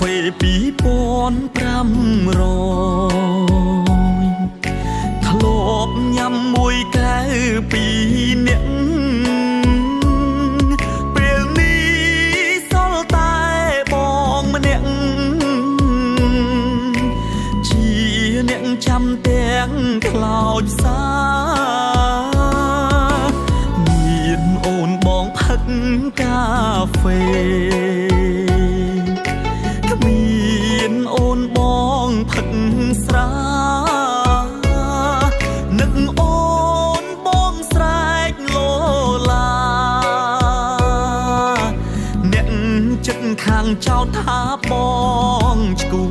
ហ្វេ2500ធ្លាប់ញ៉ាំមួយកែវពីរនាក់ពេលនេះសល់តែបងម្នាក់ជាអ្នកចាំទាំងខ្លោចផ្សាមានអូនបងផឹកកាហ្វេ គ្មានអូនបងផឹកស្រានឹកអូនបងស្រែកលោឡាអ្នកចិត្តខាងចោតថាបងឆ្គួ